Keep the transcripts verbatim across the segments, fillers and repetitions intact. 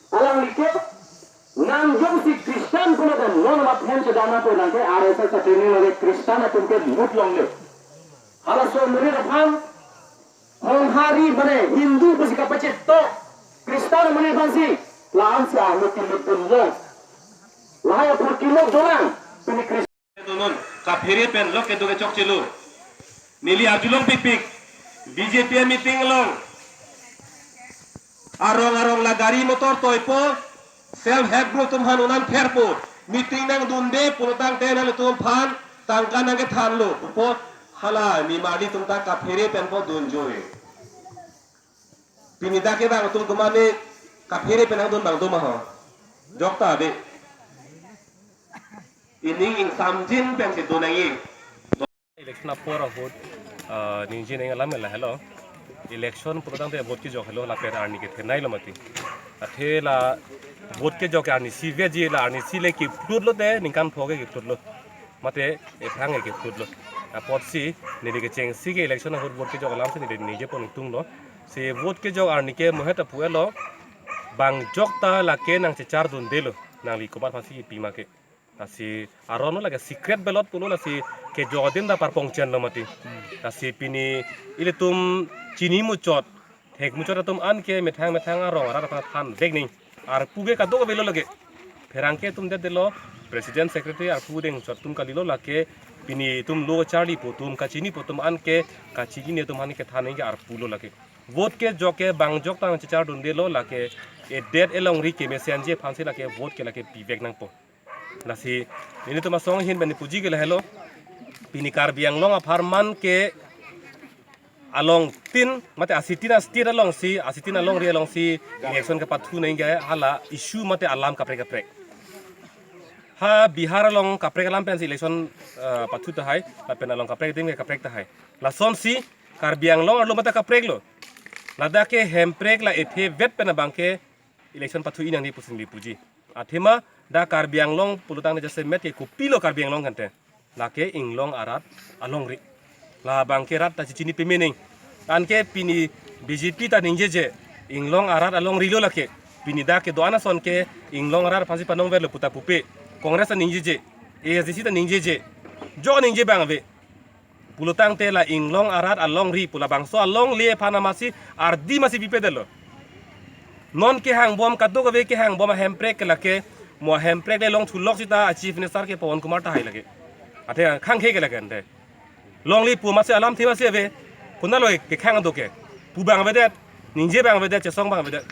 Alangli ke nang jongsi Christian pulote non amat hem chedana pulang ke R S S atum ni lage Christian atum ke mut longle. Halaso amonit aphan honghari mane Hindu pusi kapachethok Christian amonit aphansi la-ansi arlo kimut dun long. Lahai apor kimut dolang pini Christian. Dunnon, kaphere pen lok kedo kechokchelo. Neli arjulongpikpik, B J P meeting along arong arong la gari motor toipo, self help group atum aphan un-an pherpo, meeting nangdunde pulotangte nanglitum aphan tangka nangkethanlo pupo, hala nimarli atum ta kaphere penpo dunjoi. Pini dak ke bang atum kumane kaphere pen nangdun bang do ma ho. Jokta ave. Ining ingsamjin pensi do nangji. Election apor ahut, ah, ningje nang alam lahelo. Election pulotangte vote kejok helo, lapen arni kethenei lo mati. Athe la vote kejok arnisi veji, la arnisi le kiplut lote, ningkan pho ke kiplut lo. Mate ephrang ke kiplut lo. Apotsi neli kechengsi ke election ahut vote kejok alamsi neli ningje pon tunglo. Si vote kejok arni ke mohet apu elo. Bang jokta lake nangchechar dunde lo. Nangli komat aphansi pi ma ke. Lasi aron lo lake secret ballot pulo, lasi kejok adim ta parpong chen lo mati. Lasi pini ilitum chini muchot, thek muchot atum an ke methang methang arong arat aphan thanvek nang. Arpu ke kadokave lo lake. Pherangke atum det detlo, president secretary arpu dengchot atum kalilo lake, pini atum lo charli pu atum kachini pu atum an ke kachini atum an kethan nang ke arpu lo lake. Vote kejok ke bang jokta nangchechar dunde lo lake, edet elongri kemesenji aphansi lake vote ke lake pivek nangpo. Lasi nelitum asong ahin pen puji ke lahelo. Pini Karbi Anglong apharman ke along tin, mate asitin a-state alongsi, asitin alongri alongsi election kepathu nang ke hala issue mate alam kaprek kaprek. Ha Bihar along kaprek alam pensi election, eh, pathu tahai, lapen along kaprek adim ke kaprek tahai. Lasonsi Karbi Anglong arlo mate kaprek lo. Ladak ke hemprek la ethe vet pen abang ke election pathu inang di pusi neli puji. Athema dak Karbi Anglong pulotangte jasemet ke kopilo Karbi Anglong kante. Lake inglong arat alongri. Labang ke rat ta chichini peme nang. Anke pini B J P ta ningjeje inglong arat alongri lo lake. Pini dak kedo-an ason ke inglong arat aphansi panong verlo puta pupe. Congress ta ningjeje. A S D C ta ningjeje. Jo ningje bang ave. Pulotangte la inglong arat alongri pu labangso alongle aphan amatsi ardi amatsi pipedetlo. Non kehangbom kadokave kehangbom ahemprek ke lake, mo ahemprek le longthulok sita a-Chief Minister ke Pawan Kumar tahai lake. Athe khangkhe ke lake ante. Longle pu amatsi alamthe amatsi ave. Konatlo kekhang do ke. Pu bang avedet, ningje bang avedet, chesong bang avedet.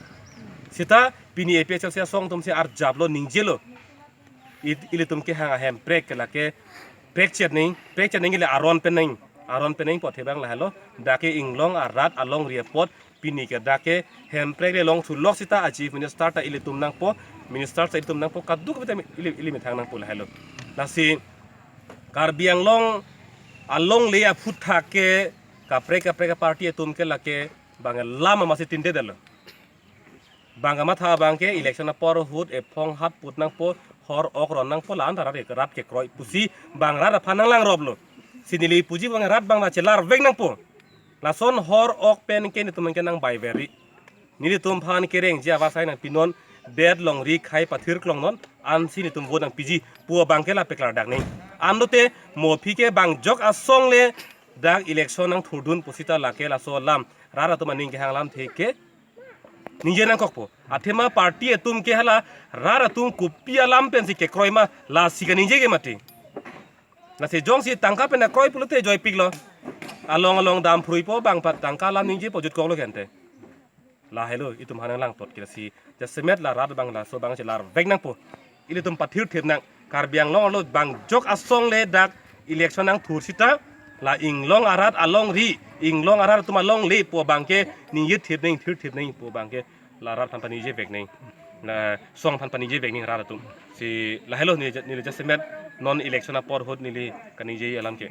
Sita pini A P H L C asong atumsi arjaplo ningjelo. It-, ilitum kehang ahemprek ke lake prekchet nang, prekchet nang ke le aron pen nang, aron pen nang apot hebang lahelo, dak ke inglong arat alongri apot, pini ke dak ke hemprek le longthulok sita a-Chief Minister ta ilitum nangpo, Minister ta ilitum nangpo, kadokave ta ili, ili methang nangpo lahelo. Lasi Karbi Anglong alongle aphuthak ke kaprek kaprek party atum ke lake bang alam amatsi tindedetlo. Bang kamatha abang ke election apor ahut ephong hat put nangpo, hor ok ron nangpo, la-an ta rat ke, rat kekroi pusi bang rat aphan nanglang roplo. Si neli puji bang rat bang la chelarvek nangpo. Lason hor ok pen ke nelitum ke nang bai veri. Nelitum aphan kerengji avat asai nangpinon, det longri khei pathir klong non, ansi nelitum vote nangpiji pu abang ke la peklardak nang. Anlote mo aphi ke bang jok asong le dak election nangthurdun pusita lake laso alam rat atum aning kehang alamthe ke ningje nangkokpo. Athema party atum ke hala rat atum kopi alam pensi kekroi ma, lasi kaningje ke mati. Lasi jongsi tangka pen akroi pulote joipiklo. Along along dam phruipo bang pat tangka alam ningjepo, jutkoklo kente. Lahelo itum aphan nanglang tot ke lasi jasemet la rat bang laso bang chelarvek nangpo. Ilitum pathirthip nang, Karbi Anglong arlo bang jok asong le dak election nangthur sita, la inglong arat alongri, inglong arat atum alongle pu abang ke ningjethip nang, thirthip nang pu abang ke la rat aphan paningjevek nang, la song aphan paningjevek nang rat atum. Si lahelo neli ja-, neli jasemet non election apor ahut neli kaningje alam ke.